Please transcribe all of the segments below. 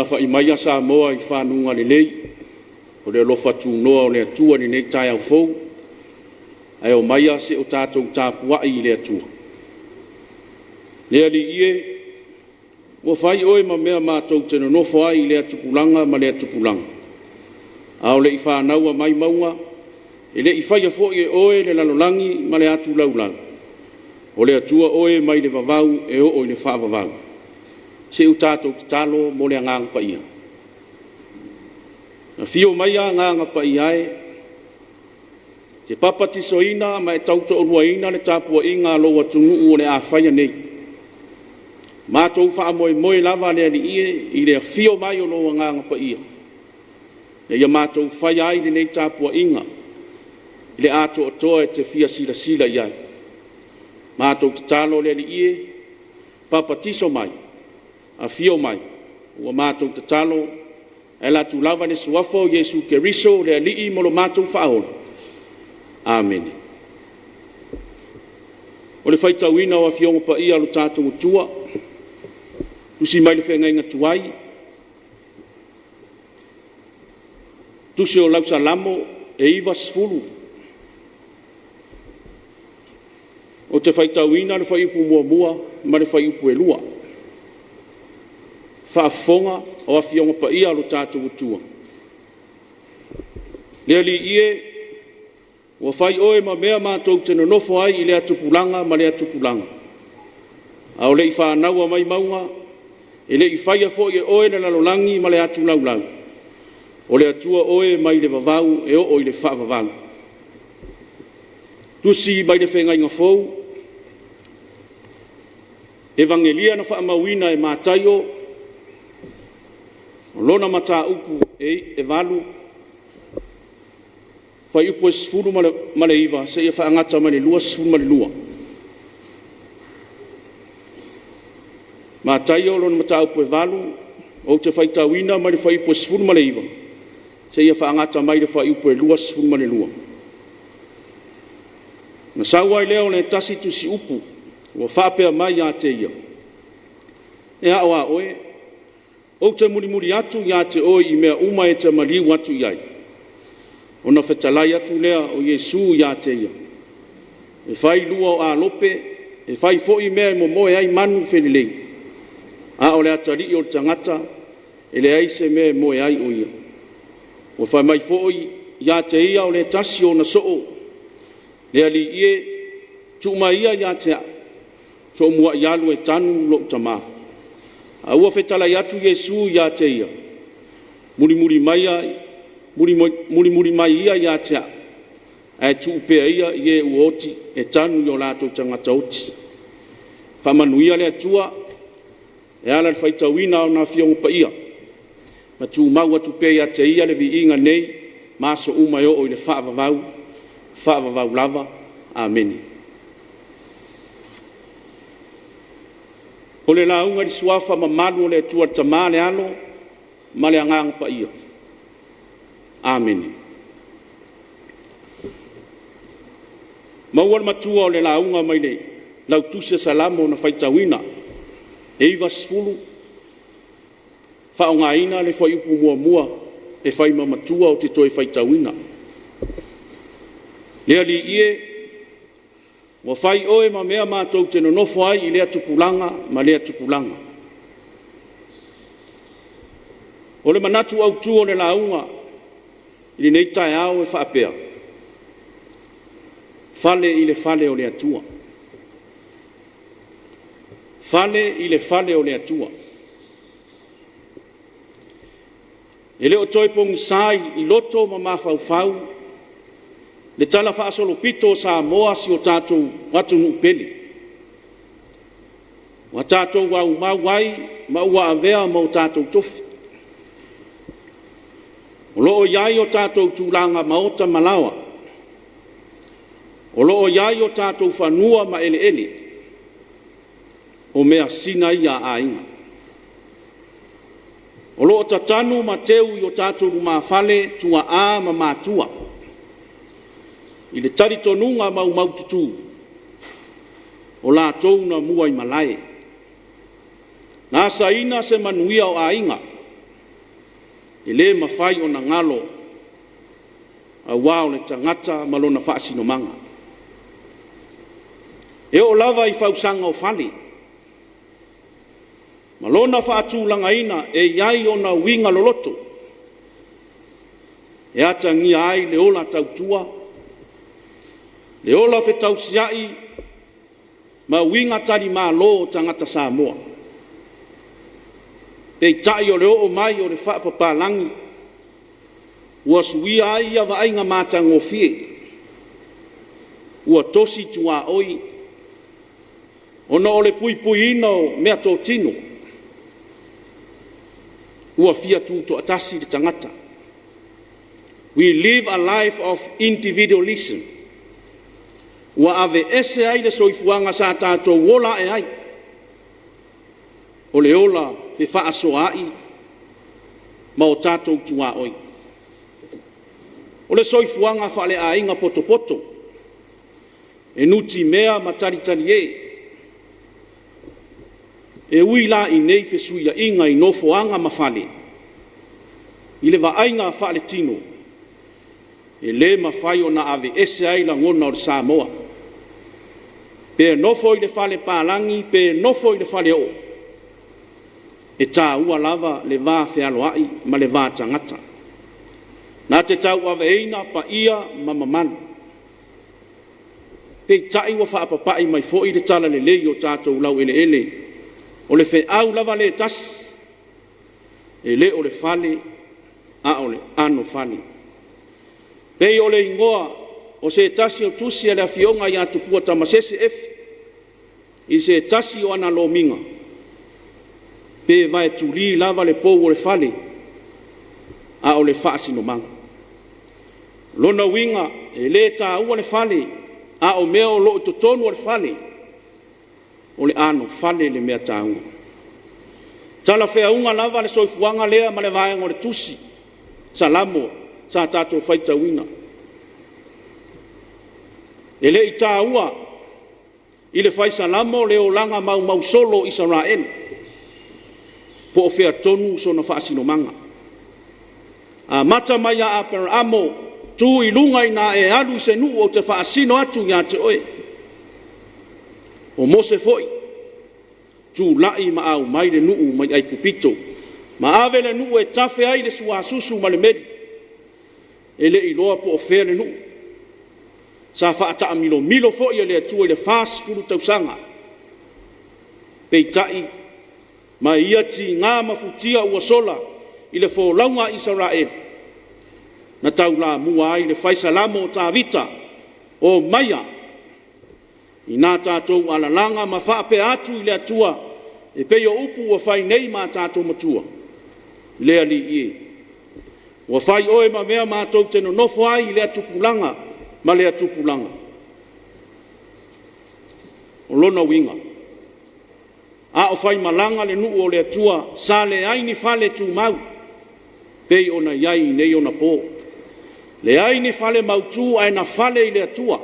Safa'i maia Samoa i fanuga lelei o le alofa tunoa o le Atua i lenei taeao fou, ae omaia se i o tatou tapua'i i le Atua. Le Alii e, ua fai Oe ma mea matou te nonofo ai i lea tupulaga ma lea tupulaga. A o le i fanaua mai mauga, e le i faia foi e Oe le lalolagi ma le atu lalolagi, o le Atua Oe mai le vavau e oo i le faavavau. Se i o tatou tatalo mo le Agaga Paia. Afio maia Agaga Paia e, e te papatisoina ma e tautoaluaina le tapuaiga a lou atunuu o le a faia nei. Matou faamoemoe lava le Alii e i le afio mai o lou Agaga Paia ina ia matou faia ai lenei tapuaiga i le atoatoa e te fia silasila i ai. Matou tatalo le Alii e, papatiso mai, afio mai, ua matou tatalo e ala atu lava i le Suafa o Iesu Keriso o le Alii ma lo matou Faaola. Amene. O le faitauina o Afioga Paia a lo tatou Atua, tusi mai le Feagaiga Tuai, Tusi o lau Salamo e 90, ou te faitauina le fuaiupu 1 ma le fuaiupu 2. Faafofoga o Afioga Paia a lo tatou Atua. Le Alii e, ua fai Oe ma mea matou te nonofo ai i lea tupulaga ma lea tupulaga. A o le i fanaua mai mauga, e le i faia foi e Oe le lalolagi ma le atu lalolagi, o le Atua Oe mai le vavau e oo i le faavavau. Tusi mai le Feagaiga Fou, Evagelia na faamauina e Mataio, o lona mataupu e 8, fuaiupu e 19 seia faagata mai le 22. Mataio lona mataupu e 8, ou te faitauina mai le fuaiupu e 19 seia faagata mai le fuaiupu e 22. Ona sau ai lea o le tasi tusiupu ua faapea mai ia te ia, “E a oe, ou te mulimuli atu ia te oe i mea uma e te maliu atu i ai.” Ona fetalai atu lea o Iesu ia te ia, “E fai lua o alope, e fai foi mea e momoe ai manu felelei, a o le atalii o le tagata e leai se mea e moe ai o ia.” Ua fai mai foi ia te ia o le tasi o ona soo, “Le Alii e, tuu mai ia ia te au, se i ou muai alu e tanu lou tama.” A ua fetalai atu Iesu ia te ia, “Mulimuli mai ia ia te au, ae tuu pea ia i e ua oti e tanu i o latou tagata oti.” Faamanuia le Atua e ala i le faitauina o Lona Afioga Paia, ma tumau atu pea ia te Ia le viiga nei ma aso uma e oo i le faavavau, faavavau lava. Amene. O le lauga i le Suafa mamalu o le Atua le Tama le Alo ma le Agaga Paia. Amene. Maua le matua o le lauga mai le lau Tusi o Salamo na faitauina e 90, faaaogaina le fuaiupu 1 e fai ma matua ou te toe faitauina. Le Alii e, ua fai Oe ma mea matou te nonofo ai i lea tupulaga ma lea tupulaga. O le manatu autu o le lauga i lenei taeao e faapea; fale i le fale o le Atua. Fale i le fale o le Atua. E le o toe pogisa i loto ma mafaufau le talafaasolopito o Samoa, si o tatou atunuu pele, ua tatou aumau ai ma ua avea ma o tatou tofi. O lo o i ai o tatou tulaga maota ma laoa, o lo o i ai o tatou fanua ma eleele, o measina ia a aiga. O lo o tatanu ma teu i o tatou lumafale tuaa ma matua i le talitonuga maumaututu, o latou na muaimalae, na asaina se manuia o aiga. E le mafai ona galo aua o le tagata ma lona faasinomaga. E oo lava i fausaga o fale ma lona faatulagaina e i ai ona uiga loloto e atagia ai le ola tautua, le ola fetausiai ma uiga talimalo o tagata Samoa. Peitai o le oo mai o le faapapalagi ua suia ai ia vaaiga matagofie, ua tosi tuaoi ona o le puipuiina o meatotino, ua fia tutoatasi le tagata. We live a life of individualism. Ua aveese ai le soifuaga sa tatou ola ae ai, o le ola fefaasoaai ma o tatou tuaoi. O le soifuaga faaleaiga potopoto, e nutimea ma talitalie. E ui la i nei fesuiaiga i nofoaga ma fale, i le vaaiga faaletino, e le mafai ona aveese ai lagona o le Samoa. Pe nofo i le fale palagi pe nofo i le faleoo, e taua lava le va fealoai ma le va tagata, na te tauaveina paia ma mamalu. Peitai ua faapapai mai foi le talalelei i o tatou laueleele, o le feau lava lea e tasi, e le o le fale a o le anofale. E pei o le igoa o se tasi o tusi a le Afioga ia Tupua Tamasese Efi i se tasi o ana lomiga, pe vaetuli lava le pou o le fale, a o le faasinomaga. O lona uiga, e le taua le fale, a o mea o lo o i totonu o le fale, o le anofale le mea taua. E talafeauga lava le soifuaga lea ma le vaega o le tusi Salamo sa tatou faitauina. E le i taua i le fai Salamo le olaga maumausolo o Isaraelu, po o fea tonu sona faasinomaga. Amata mai ia Aperamo, tu i luga ina a e alu i se nuu ou te faasino atu ia te oe. O Mose foi, tulai ma aumai le nuu mai Aikupito, ma ave le nuu e tafe ai le suasusu ma le meli. E le i iloa po o fea le nuu. Sa faataamilomilo foi e le Atua i le 40 tausaga. Peitai, ma ia tiga ma futia ua sola i le folauga a Isaraelu, na taulamua ai le fai Salamo o Tavita, “Omaia, ina tatou alalaga ma faapea atu i le Atua e pei o upu ua fai nei ma a tatou matua, Le Alii e, ua fai oe ma mea matou te nonofo ai i lea tupulaga ma lea tupulaga.” O lona uiga, a o faimalaga le nuu o le Atua, sa leai ni fale tumau pei ona i ai i nei ona po. Leai ni fale mautu ae na fale i le Atua,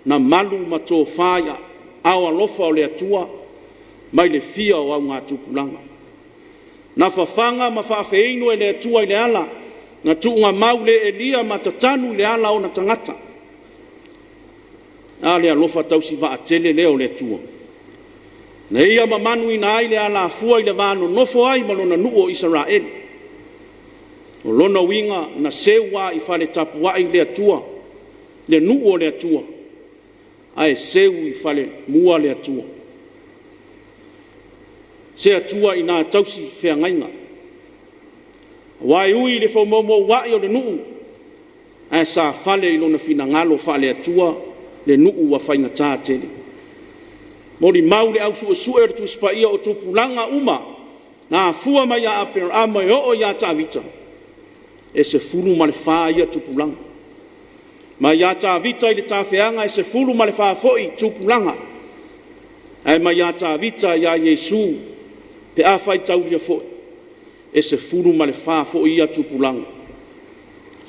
na malu ma tofa i aao alofa o le Atua mai le fia o augatupulaga. Na fafaga ma faafeinu e le Atua i le ala, na tuugamau le elia ma tatanu i le ala ona tagata. A le alofa tausi vaatele lea o le Atua! Na Ia mamanuina ai le alafua i le va nonofo ai ma Lona nuu o Isaraelu. O lona uiga, na seu lava i fale tapuai le Atua, le nuu o le Atua, ae seu i falemua le Atua. Se Atua ina tausi feagaiga, aua e ui i le femoumouai o le nuu, ae sa fale i lona finagalo faale-Atua le nuu ua faigata tele. Molimau le au suesue o le Tusi Paia o tupulaga uma na afua mai ia Aperamo e oo ia Tavita, e 14 ia tupulaga. Mai ia Tavita i le tafeaga e 14 foi tupulaga, ae mai ia Tavita ia Iesu pe a faitaulia foi, e 14 foi ia tupulaga.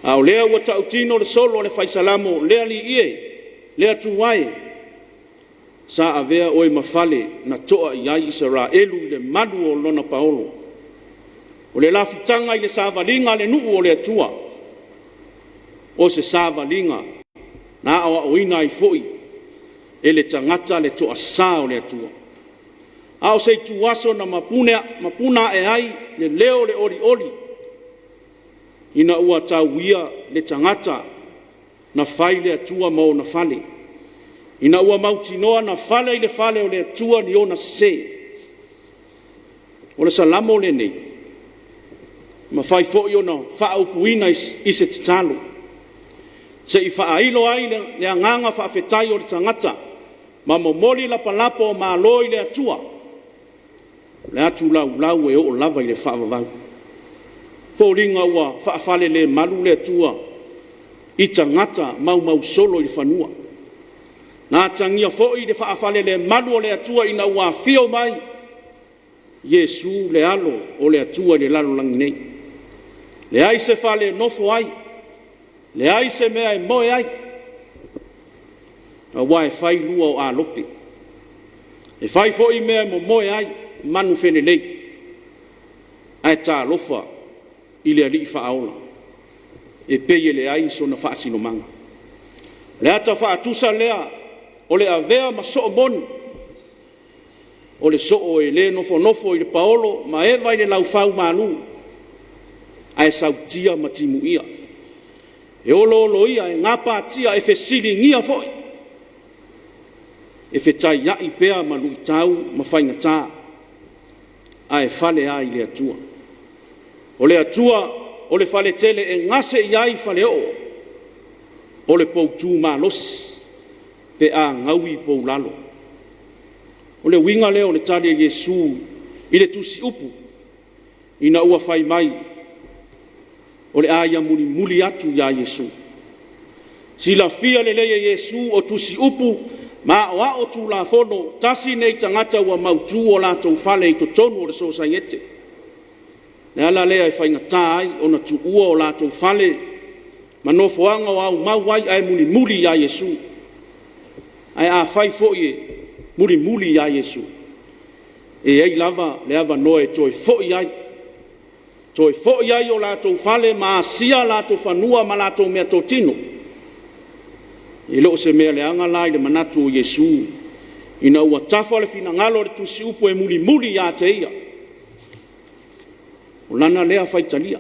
A o lea ua tautino le solo a le Fai Salamo, “Le Alii e, le Atua e, sa avea oe ma fale na to'a i ai Isaraelu i le malu o Lona paolo.” O le lafitaga i le savaliga a le nuu o le Atua, o se savaliga na aoaoina ai foi e le tagata le toasa o le Atua. A o se ituaso na mapuna ae ai le leo o le olioli ina ua tauia le tagata na fai le Atua ma ona fale, ina ua mautinoa na fale i le fale o le Atua ni ona sese. O le Salamo lenei, e mafai foi ona faaupuina i se tatalo, se i faailo ai le agaga faafetai o le tagata ma momoli lapalapa o malo i le Atua, o le atulaulau e oo lava i le faavavau. E foliga ua faafalelemalu le Atua i tagata maumausolo i le fanua. Na atagia foi le faafalelemalu o le Atua ina ua afio mai Iesu le Alo o le Atua i le lalolagi nei. Leai se fale e nofo ai, leai se mea e moe ai, aua e fai lua o alope, e fai foi mea e momoe ai manufelelei. Ae talofa i le Alii Faaola, e pei e leai sona faasinomaga. O le ata faatusa lea o le avea ma soo moni, o le soo e le nofonofo i le paolo ma eva i le laufaumalu, ae sautia ma timuia, e olooloia, e gapatia, e fesiligia foi, e fetaiai pea ma luitau ma faigata, ae fale lava i le Atua. O le Atua o le faletele e gase i ai faleoo, o le poutu malosi pe a gaui poulalo. O le uiga lea o le tali a Iesu i le tusiupu ina ua fai mai o le a ia mulimuli atu ia Iesu. Silafia lelei e Iesu o tusiupu ma aoao Tulafono, tasi nei tagata ua mautu o latou fale i totonu o le sosaiete. O le ala lea e faigata ai ona tuua o latou fale ma nofoaga o aumau ai ae mulimuli ia Iesu. Ae afai foi e mulimuli ia Iesu, e i ai lava le avanoa e toe foi ai, toe foi ai i o latou fale ma asia o latou fanua ma latou meatotino. E le o se mea leaga la i le manatu o Iesu ina ua tafa le finagalo o le tusiupu e mulimuli ia te Ia. O lana lea faitalia.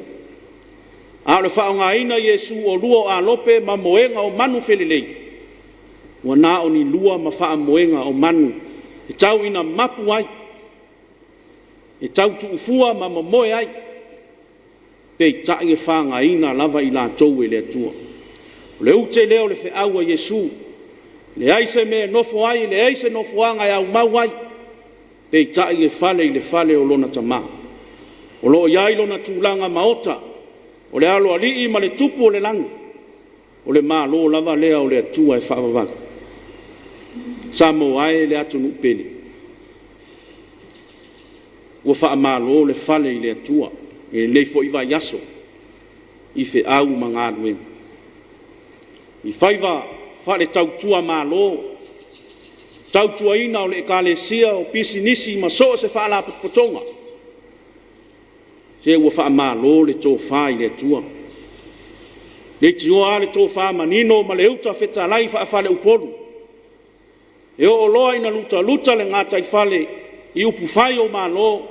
A o le faaaogaina e Iesu o lua o alope ma moega o manufelelei, ua na o ni lua ma faamoega o manu e tau ina mapu ai, e tau tuufua ma momoe ai, peitai e fagaina lava i latou e le Atua. O le ute lea o le feau a Iesu, leai se mea e nofo ai, leai se nofoaga e aumau ai, peitai e fale i le fale o lona Tama. O lo o i ai lona tulaga maota, o le Aloalii ma le Tupu o le lagi, o le Malo lava lea o le Atua e faavavau. Samoa e le atunuu pele, ua faamalo le fale i le Atua i lenei foi vaiaso i feau ma galuega, i faiva faale-tautua Malo, tautuaina o le Ekalesia, o pisinisi ma so o se faalapotopotoga. Se ua faamalo le tofa i le Atua, leitioa lava le tofa manino ma le uta fetalai faa-faleupolu, e oo loa ina lutaluta le gataifale i upufai o Malo,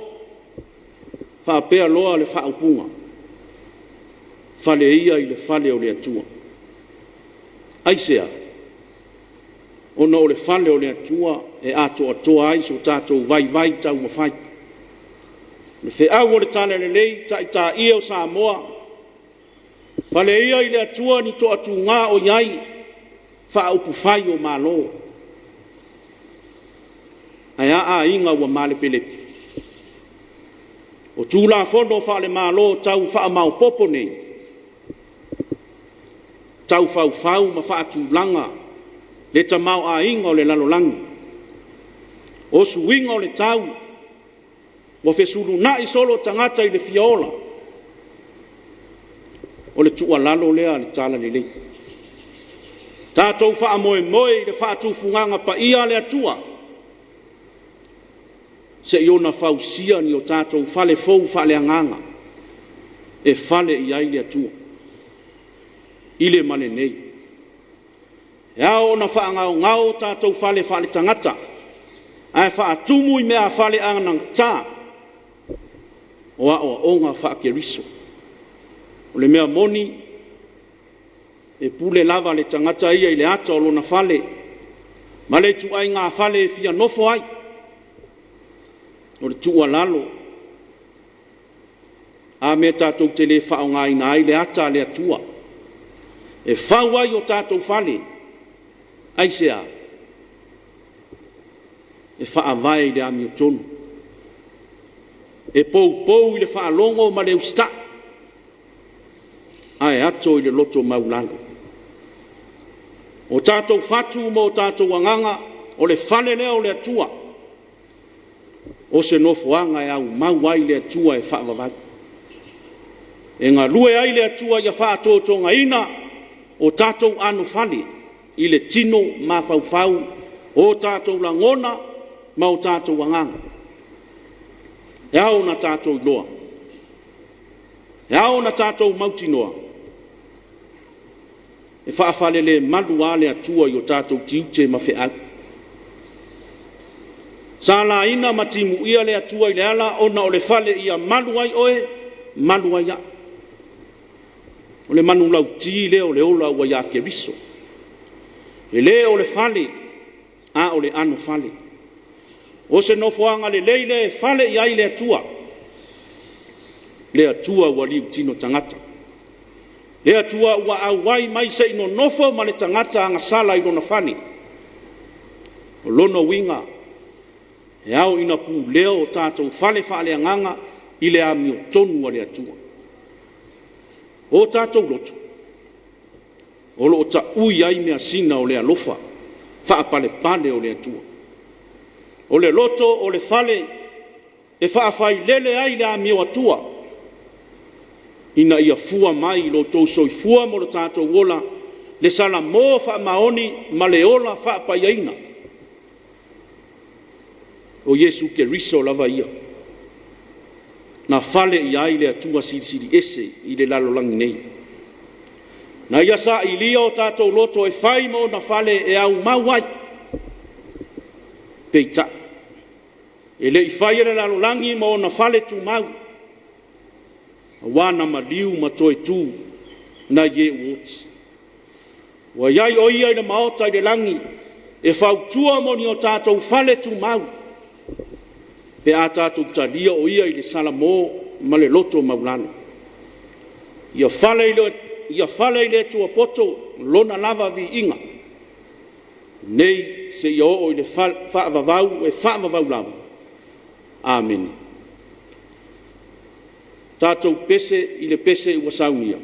faapea loa le faaupuga, “Fale ia i le fale o le Atua.” Aisea? Ona o le fale o le Atua e atoatoa ai so tatou vaivai taumafai. O le feau o le talalelei, taitai e o Samoa, fale ia i le Atua ni toatuga o i ai faa-upufai o Malo. Ae a aiga ua malepelepe? O Tulafono faale-Malo tau faamaopoopo nei, tau faufau ma faatulaga le tamaoaiga o le lalolagi. O suiga o le tau, ua fesulunai solo tagata i le fia ola. O le tuualalo lea a le Talalelei, tatou faamoemoe i le faatufugaga paia a le Atua se i ona fausia ni o tatou fale fou faaleagaga. e fale i ai le Atua i le ma lenei. E ao ona faagaogao o tatou fale faaletagata ae faatumu i meafale anagata o aoaoga faa-Keriso. O le mea moni, e pule lava le tagata ia i le ata o lona fale ma le ituaiga fale e fia nofo ai. O le tuualalo, a mea tatou te le faaaogaina ai le ata a le Atua e fau ai o tatou fale? Aisea? E faavae i le amiotonu, e poupou i le faalogo ma le usitai, ae ato i le loto maualalo. O tatou fatu ma o tatou agaga, o le fale lea o le Atua, o se nofoaga e aumau ai le Atua e faavavau, e galue ai le Atua ia faatotogaina o tatou anofale i le tino, mafaufau, o tatou lagona ma o tatou agaga. E ao ona tatou iloa, e ao ona tatou mautinoa, e faafalelemalu lava le Atua i o tatou tiute ma feau. Sa laina ma timuia le Atua i le ala ona o le fale ia malu ai oe, malu ai au. O le manulauti lea o le ola ua ia Keriso. E le o le fale, a o le anofale. O se nofoaga lelei lea e fale i ai le Atua, le Atua ua liutino tagata, le Atua ua auai mai se i nonofo ma le tagata agasala i lona fale. O lona uiga, e ao ina pulea o tatou fale faaleagaga i le amiotonu a le Atua. O tatou loto, o lo o taui ai measina o le alofa faapalepale o le Atua. O le loto o le fale e faafailele ai le amio Atua ina ia fua mai i lo outou soifua ma lo tatou ola le salamo faamaoni ma le ola faapaiaina o Iesu Keriso lava ia, na fale i ai le Atua Silisili Ese i le lalolagi nei. Na ia sailia o tatou loto e fai ma ona fale e aumau ai, peitai, e le i faia le lalolagi ma ona fale tumau, aua na maliu ma toe tu nai e ua oti. Ua i ai o Ia i le Maota i le lagi e fautua mo ni o tatou fale tumau pe a tatou talia o Ia i le salamo ma le loto maualalo. Ia fale i le Atua poto lona lava viiga, nei seia oo i le faavavau e faavavau lava. Amene. Tatou pese i le pese ua saunia.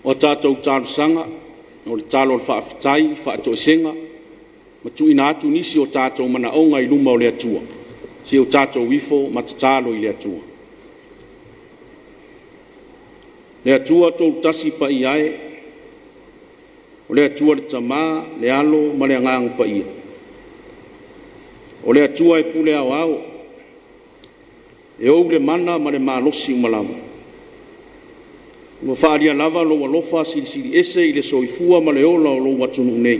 O a tatou talosaga, o le tatalo o le faafetai, faatoesega ma tuuina atu nisi o tatou manaoga i luma o le Atua, se i o tatou ifo ma tatalo i le Atua. Le Atua Toatasi Paia e, o le Atua le Tama, le Alo ma le Agaga Paia, o le Atua e pule aoao, e ou le mana ma le malosi uma lava. Ua faaalia lava lou alofa silisili ese i le soifua ma le ola o lou atunuu nei.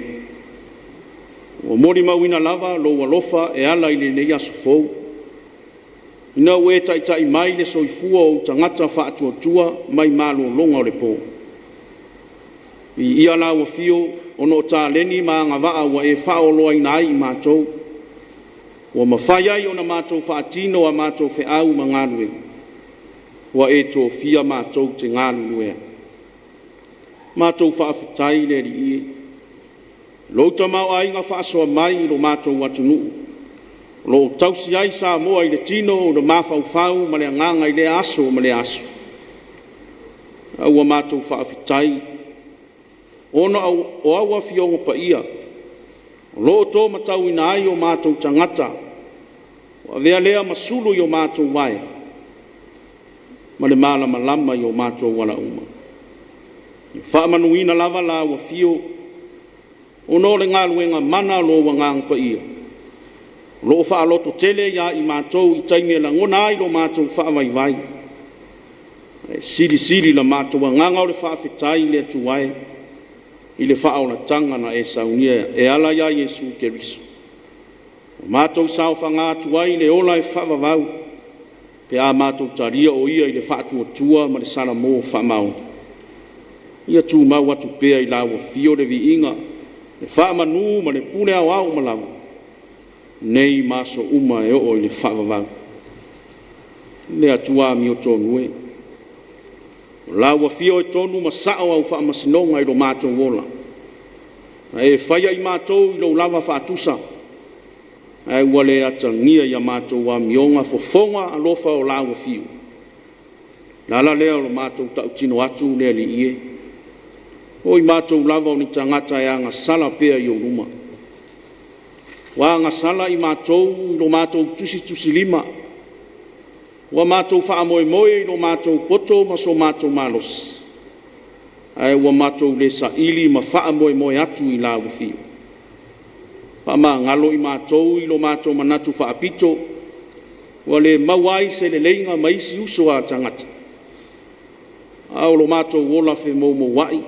Ua molimauina lava lou alofa e ala i lenei aso fou, ina ua e taitai mai le soifua o ou tagata faatuatua mai malologa o le po. Viia lau Afio ona o taleni ma agavaa ua e faaoloaina ai i matou, ua mafai ai ona matou faatino a matou feau ma galuega ua e tofia matou te galulue ai. Matou faafetai le Alii e, i lou tamaoaiga faasoa mai i lo matou atunuu, o lo o tausi ai Samoa i le tino, le mafaufau ma le agaga i lea aso ma lea aso. A ua matou faafetai ona o au Afioga Paia o lo o to matauina ai o matou tagata, ua avea lea ma sulu i o matou vae ma le malamalama i o matou ala uma. Ia faamanuina lava lau Afio ona o le galuega mana a lou Agaga Paia o lo o faalototele ia i matou i taimi e lagona ai lo matou faavaivai. Ae silisili la matou agaga o le faafetai i le Atua e i le faaolataga na e saunia e ala ia Iesu Keriso. Ua matou saofaga atu ai i le ola e faavavau pe a matou talia o Ia i le faatuatua ma le salamo faamaoni. Ia tumau atu pea i lau Afio le viiga, le faamanu ma le pule aoao uma lava, nei ma aso uma e oo i le faavavau. Le Atua amiotonu e, o lau Afio e tonu ma sao au faamasinoga i lo matou ola, na e faia i matou i lou lava faatusa, ae ua le atagia i a matou amioga fofoga alofa o lau Afio. O le ala lea o lo matou tautino atu le Alii e, o i matou lava o ni tagata e agasala pea i ou luma. Ua agasala i matou i lo matou tusitusilima, ua matou faamoemoe i lo matou poto ma so matou malosi, ae ua matou le saili ma faamoemoe atu i lau Afio. Faamagalo i matou i lo matou manatu faapito, ua le maua ai se leleiga ma isi uso a tagata, a o lo matou ola femoumouai,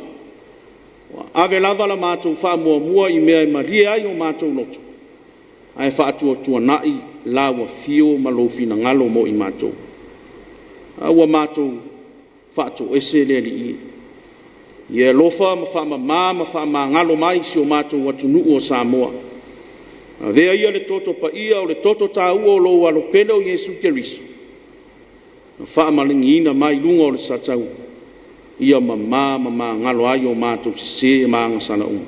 ua ave lava la matou faamuamua i mea e malie ai o matou loto, ae faatuatuanai lau Afio ma lou finagalo mo i matou. A ua matou faatoese le Alii e. Ia e alofa ma faamama ma faamagalo mai si o matou atunuu o Samoa. Avea ia le toto paia o le toto taua o lou Alo pele o Iesu Keriso na faamalagiina mai luga o le sataua, ia mama ma magalo ai o matou sese ma agasala uma.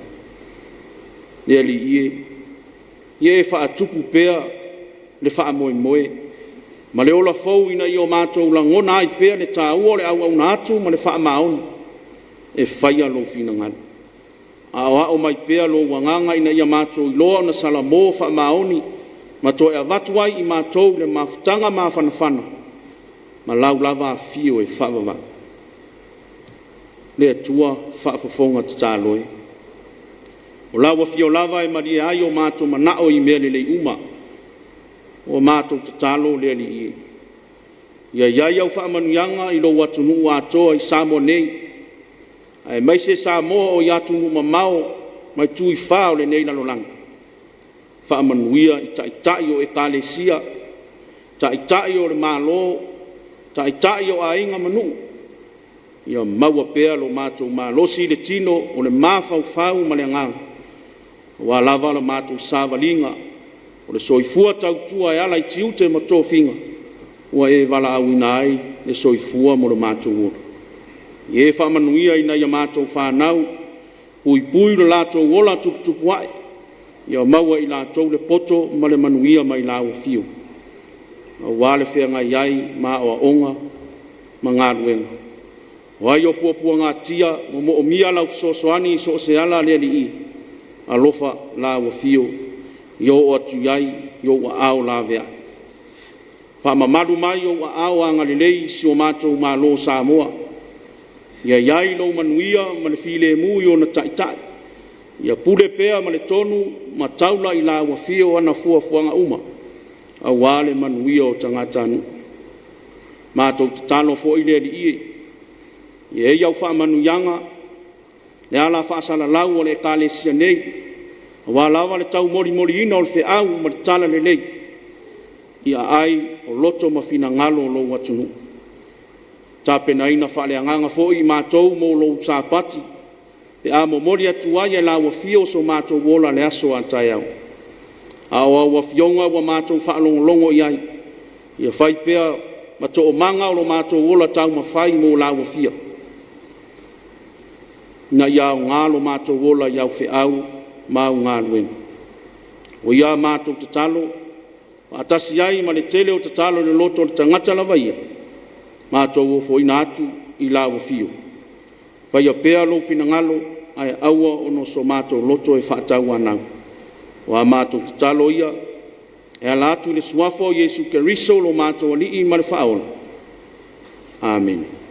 Le Alii e, ia e faatupu pea le faamoemoe ma le ola fou ina ia o matou lagona ai pea le taua o le auauna atu ma le faamaoni e faia lou finagalo. Aoao mai pea lou Agaga ina ia matou iloa ona salamo faamaoni ma toe avatu ai i matou le mafutaga mafanafana ma lau lava Afio e faavavau. Le Atua faafofoga tatalo e, o lau Afio lava e malie ai o matou manao i mea lelei uma. Ua matou tatalo le Alii e, ia i ai au faamanuiaga i lou atunuu atoa i Samoa nei, aemaise Samoa o i atunuu mamao ma itu e fa o lenei lalolagi. Faamanuia i Taitai o Ekalesia, Taitai o le Malo, Taitai o aiga ma nuu, ia maua pea lo matou malosi i le tino, o le mafaufau ma le agaga, aua lava le matou savaliga o le soifua tautua e ala i tiute ma tofiga ua e valaauina ai le soifua ma lo matou ola. Ia e faamanuia i nai a matou fanau, puipui lo latou ola tuputupuae, ia maua e i latou le poto ma le manuia mai lau Afio, aua le feagai ai ma aoaoga ma galuega. O ai o puapuagatia ua moomia lau fesoasoani i so o se ala le Alii, alofa lau afio ia oo atu i ai i ou aao laveai. Faamamalu mai ou aao agalelei i si o matou Malo o Samoa, ia i ai lou manuia ma le filemu i ona taitai, ia pule pea ma le tonu ma taula i lau afio ana fuafuaga uma aua le manuia o tagatanuu. Matou tatalo foi le Alii e, ia i ai au faamanuiaga i ala faasalalau a le Ekalesia nei, aua lava le taumolimoliina o le feau ma le talalelei i aai o loto ma finagalo o lou atunuu. Tapenaina faaleagaga foi i matou mo lou Sapati pe a momoli atu ai e lau Afio so matou ola i le aso a taeao. A o au Afioga ua matou faalogologo i ai, ia fai pea ma toomaga o lo matou ola taumafai mo lau Afio, ina ia aoga lo matou ola i au feau ma au galuega. O ia a matou tatalo faatasi ai ma le tele o tatalo i le loto o le tagata lava ia, matou ofoina atu i lau Afio. Faia pea lou finagalo ae aua ona o so matou loto e faatauanau. O a matou tatalo ia e ala atu i le Suafa o Iesu Keriso lo matou Alii ma le Faaola. Amene.